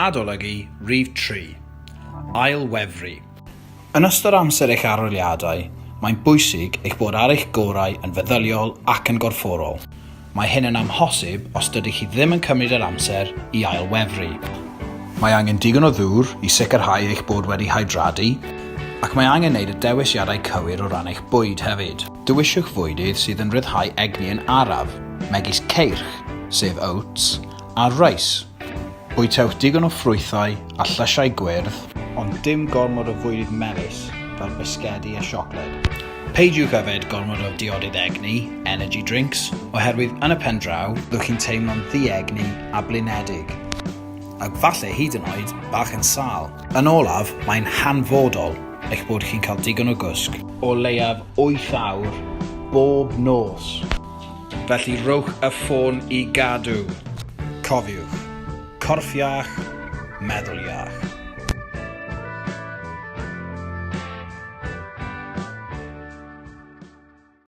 Adolygu Rhif 3, Ail Wefru. Yn ystod amser eich arholiadau, mae'n bwysig eich bod ar eich gorau yn feddyliol ac yn gorfforol. Mae hyn yn amhosib os dydych chi ddim yn cymryd yr amser i ail wefru. Mae angen digon o ddŵr i sicrhau eich bod wedi hydradu, ac mae angen gwneud y dewisiadau cywir o ran eich bwyd hefyd. Dewiswch fwydydd sydd yn rhyddhau egni yn araf, megis ceirch, sef oats, a reis. Bwytewch digon o ffrwythau a llysiau gwyrdd, ond dim gormod o fwydydd melys fel bisgedi a siocled. Peidiwch yfed gormod o diodydd egni, energy drinks, oherwydd yn y pen draw, byddwch chi'n teimlo'n ddi-egni a blinedig. Ac falle hyd yn oed bach yn sâl. Yn olaf, mae'n hanfodol eich bod chi'n cael digon o gwsg. O leiaf wyth awr bob nos. Felly rhowch y ffôn i gadw. Cofiwch, corff iach, meddwl iach.